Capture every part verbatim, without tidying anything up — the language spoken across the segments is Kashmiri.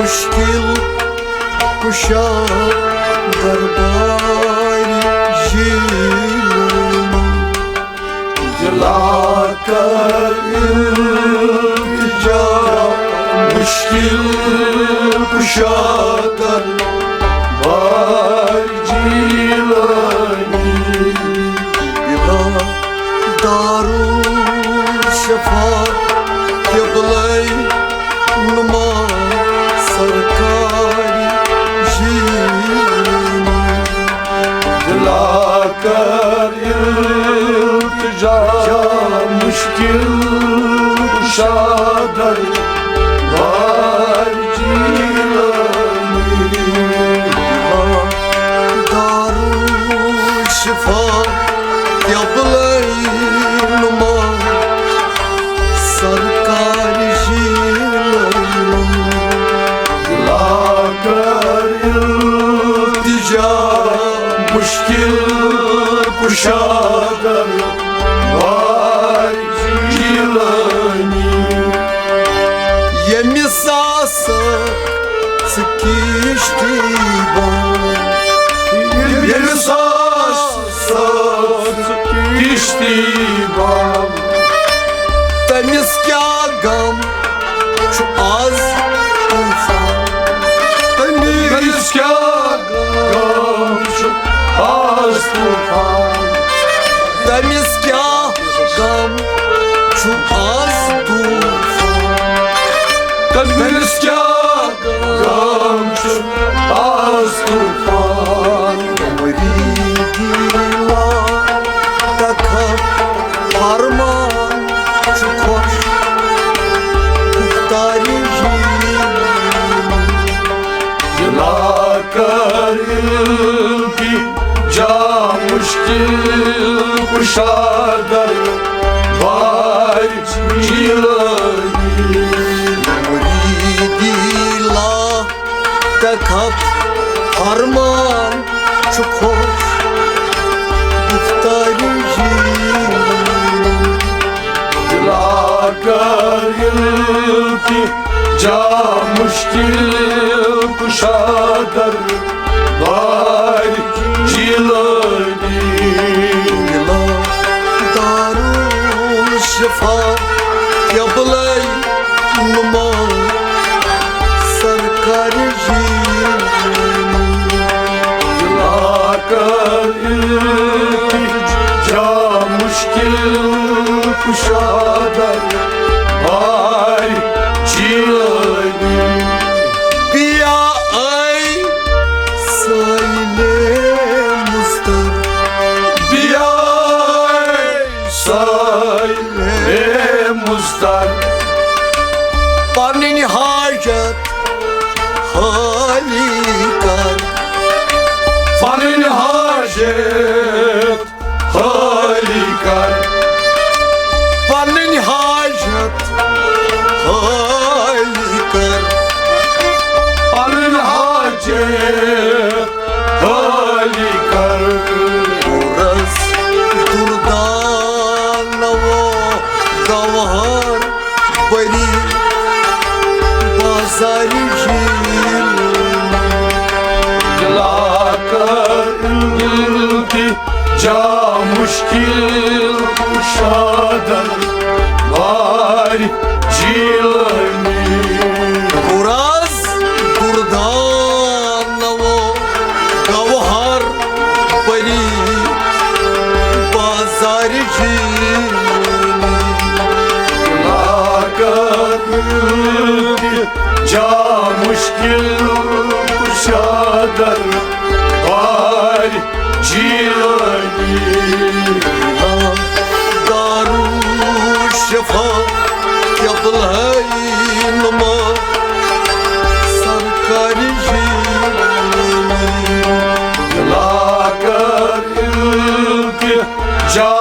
مشکل کشا دربار جیلانی، دلا کر التجا، مشکل کشا دربار جیلانی، بلا دارالشفا قبلہ نما سرکار جیلانی، دلا کر التجا، مشکل کشا دربار جیلانی، دارالشفا قبلہ نما سرکار جیلانی، دلا کر التجا، مشکل کشا دربار جیلانی، ییٚمہِ ساسہٕ ژٕ کِشتی بن، ییٚمہِ ساسہٕ ژٕ کِشتی بن، تٔمِس کیٛاہ غم چھُ آز طوفان؟ تٔمِس کیٛاہ غم چھُ آز طوفان؟ تٔمِس کیٛاہ غم چھُ آز طوفان؟ تٔمِس کیٛاہ غم چھُ آز طوفان؟ مریدی لا تخف، فرمان چھُ خۄش گفتار جیلانی، دلا کر التجا، مشکل کشا دربار جیلانی، مریدی لا تخف، فرمان چھُ خۄش گفتار جیلانی، دلا کر التجا، مشکل کشا دربار جیلانی، دلا دارالشفا قبلہ نما سرکار جیلانی، دلا کر التجا، مشکل کشا دربار جیلانی، بیا اے سائل مضطر، بیا اے سائل مضطر، پنٕنۍ حاجت حٲلی کر، پنٕنۍ حاجت حٲلی کر، پنٕنۍ حاجت حٲلی کر، پنٕنۍ حاجت حٲلی کر۔ رس دردانو گوہر بری بازار جیلانی، دلا کر التجا، مشکل کشا دربار جیلانی، گراز دردانو گوہر پری بازار جیلانی، دلا کر التجا، مشکل کشا دربار جیلانی، دارالشفا قبلہ نما سرکار جیلانی، دلا کر التجا،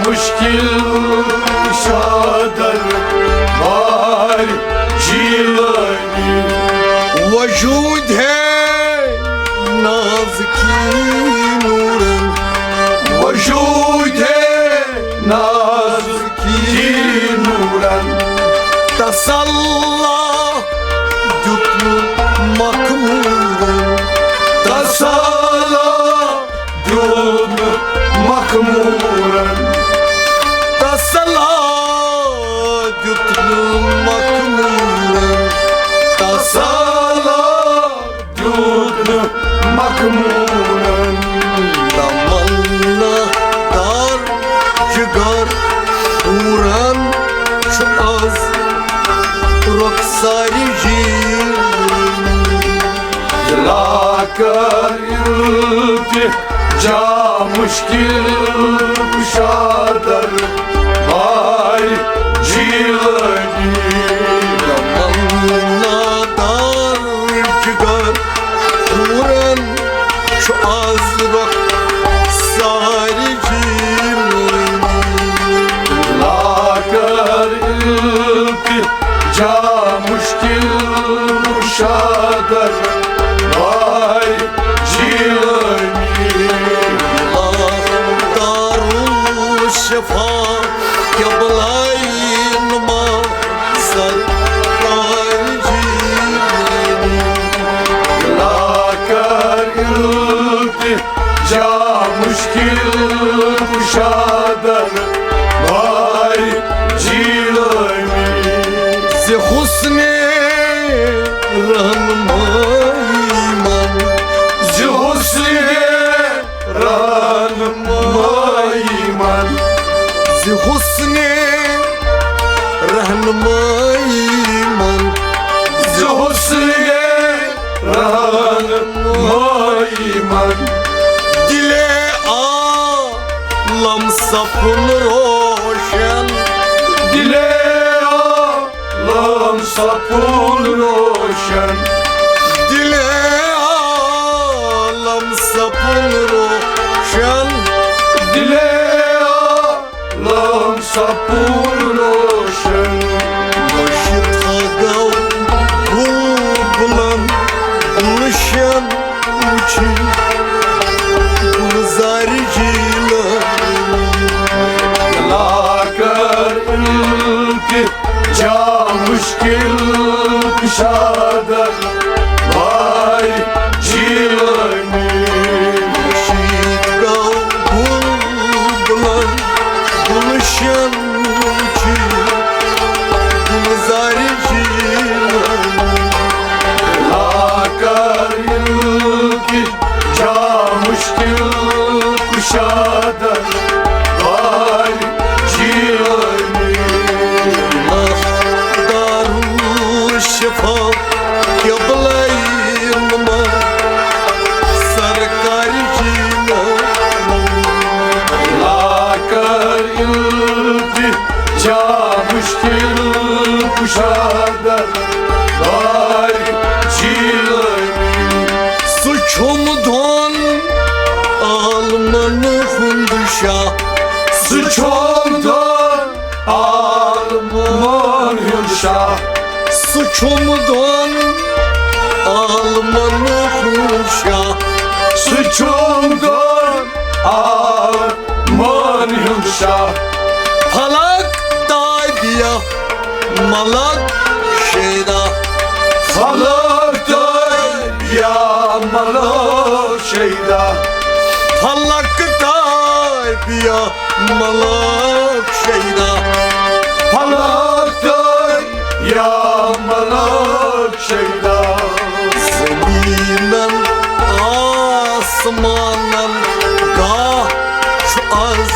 مشکل کشا دربار جیلانی، وجود ہے ناز کی نورن، وجود ہے ناز کی نورن، تسلا دیُتمُت تسلا دیُت نہٕ مخمورن، تسلا دیُت نہٕ مخمورن، تسلا دیُت نہٕ مخمورن۔ تمنا دار جگر پھوران چھُ از رۄخسارِ جیٖل۔ لاکر التجا مشکل کشا دربار جیلانی۔ تمنا دار جگر پھوران چھُ از رۄخسارِ جیٖل۔ لاکر التجا مشکل کشا دربار جیلانی۔ دارالشفا قبلہ نما سرکار جیلانی۔ لاکر التجا مشکل کشا دربار جیلانی۔ ز حسن رہنمائی من، ز حسن رہنمائی من، ز حسن رہنمائی من، ز حسن رہنمائی من۔ دل عالم سپُن روشن، دل عالم سپُن روشن، دل عالم سپُن روشن، دل عالم سپُن روشن۔ مشتاق گوٚو بلبلن گلشن وچھِنۍ، گلزارِ جیلانی۔ لاکر التجا مشکل کشا دربار جیلانی۔ مشتاق گوٚو بلبلن گلشن وچھِنۍ، گلزارِ جیلانی۔ لاکر التجا مشکل کشا دربار جیلانی۔ دارالشفا قبلہ نما سرکار جیلانی۔ لاکر التجا مشکل کشا دربار جیلانی۔ سُہ چھُم دۄن عالمن ہُنٛد شاہ، سُہ چھُم دۄن عالمن ہُنٛد شاہ، سُہ چھُم دۄن عالمن ہُنٛد شاہ، سُہ چھُم دۄن عالمن ہُنٛد شاہ۔ فلک تابیا ملک شیدا، فلک تابیا ملک شیدا، فلک تابیا ملک شیدا، فلک تابیا ملک شیدا۔ زمینن آسمانن گاہ چھُ از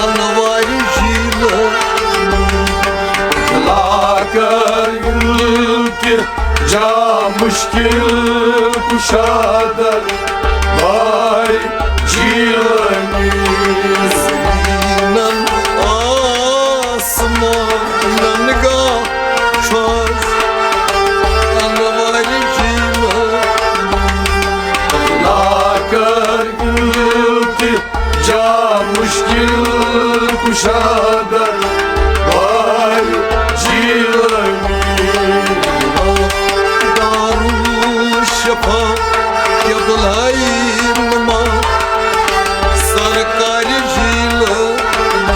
انوار جیلانی۔ لاکر التجا مشکل کشا دربار جیلانی۔ زمینن آسمانن گاہ چھُ از انوار جیلانی۔ لاکر التجا مشکل کشا دربار جیلانی۔ دارالشفا قبلہ نما سرکار جیلانی۔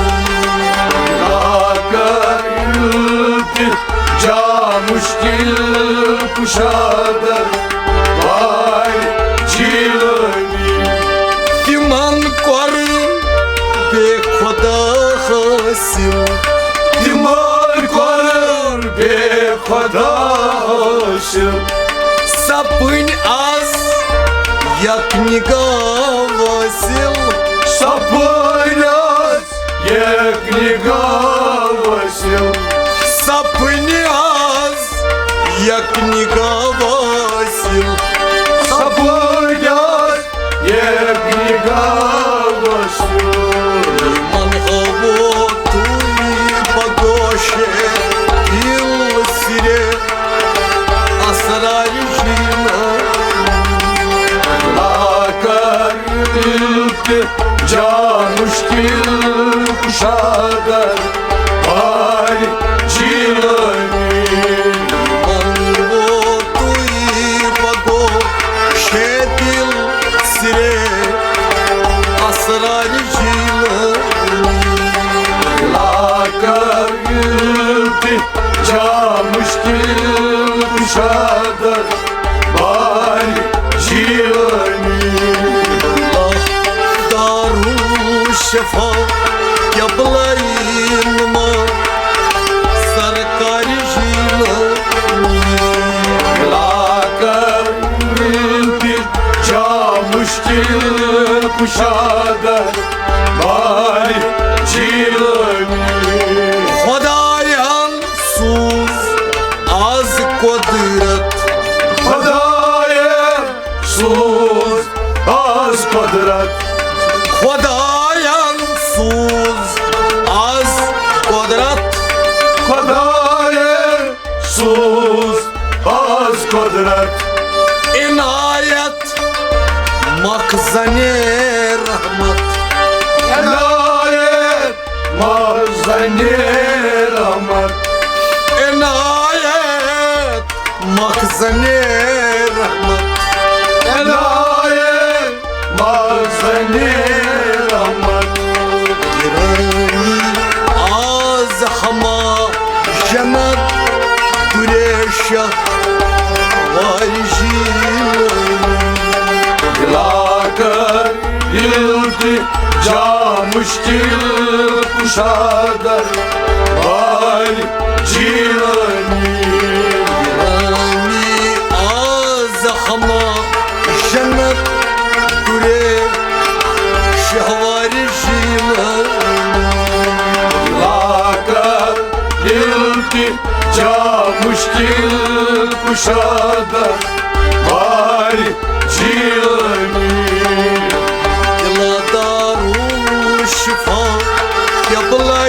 لاکر التجا مشکل کُشادر بارِ جیلٲنی۔ تِمن کوٚر بے خۄدا حٲصِل۔ تِمن کوٚر بے خۄدا حٲصِل۔ سپٕنۍ از یک نگاہ وٲصِل۔ سپٕنۍ از یک نگاہ وٲصِل۔ سپٕنۍ از یک نگاہ وٲصِل۔ سپٕنۍ از یک نگاہ وٲصِل۔ یِمن ہٲوو تُہۍ بگوشے دِل سِرے اسرار جیلٲنی۔ لاکر التجا مشکل کشادر بارِ جیلٲنی۔ ووٚنوٕ تُہۍ بگوشے دِل سِرے اسرار جیلٲنی۔ لاکر التجا مشکل کشادر بارِ جیلٲنی۔ دارالشفا قبلہ نما سرکار جیلٲنی۔ لاکر التجا مشکل کشادر بارِ جیلٲنی۔ خدایَن سوٗز از قۄدرت۔ خدایَن سوٗز از قۄدرت۔ خدایَن سوٗز از قۄدرت۔ خدایَن سوٗز از قۄدرت۔ عنایت مخزنِ رحمت۔ عنایت مخزنِ رحمت۔ عنایت مخزنِ رحمت۔ عنایت مخزنِ رحمت۔ گرٲنی از ہما جنت گریشہ وارِ جیلٲنی۔ لاکر التجا مشکل کشادر بارِ جیلٲنی۔ گرٲنی از ہما جنت گریشہ وارِ جیلٲنی۔ لاکر التجا مشکل کشادر بارِ جیلٲنی۔ دِلہٕ دارالشفا قبلہ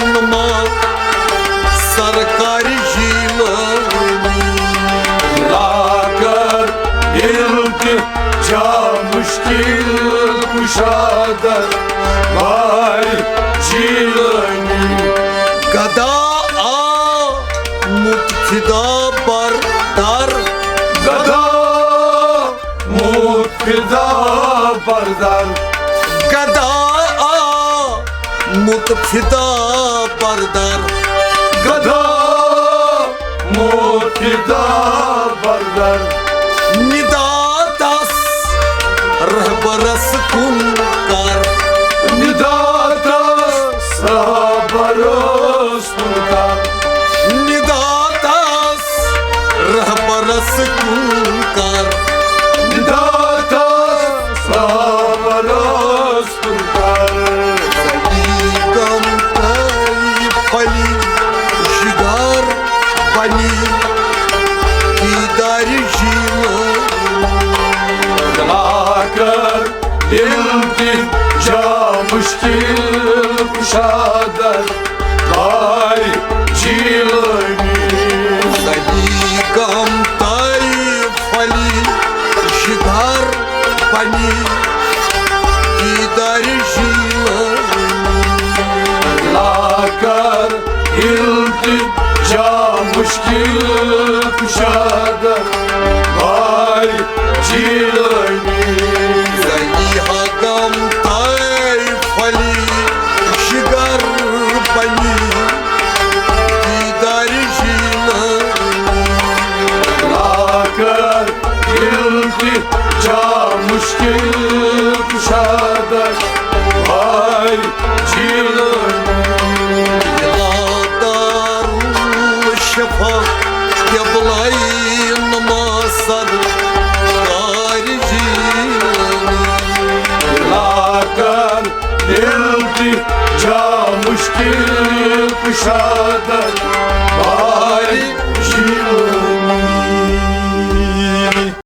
نما سرکار جیلٲنی۔ لاکر التجا مشکل کشادر بارِ جیلٲنی۔ گدا آمُت فدا بردار۔ گدا آمُت فدا بردار۔ گدا آمُت فدا بردار۔ گدا آمُت فدا بردار۔ ندا تس رہبرس کُن کر۔ ندا تس رہبرس کُن کر۔ ندا تس رہبرس کُن کر۔ ندا تس رہبرس کُن کر۔ غم تہٕ پھلی شِگار بنی دیدار جیلٲنی۔ لاکر التجا مشکل کشادر بارِ جیلٲنی۔ سبھی غم تہٕ پھلی شِگار بنی دیدار جیلٲنی۔ لاکر التجا مشکل کشادر بارِ جیلٲنی۔ زنی ہا غم تہٕ پھلی شِگار بنی دیدار جیلٲنی۔ کشادہ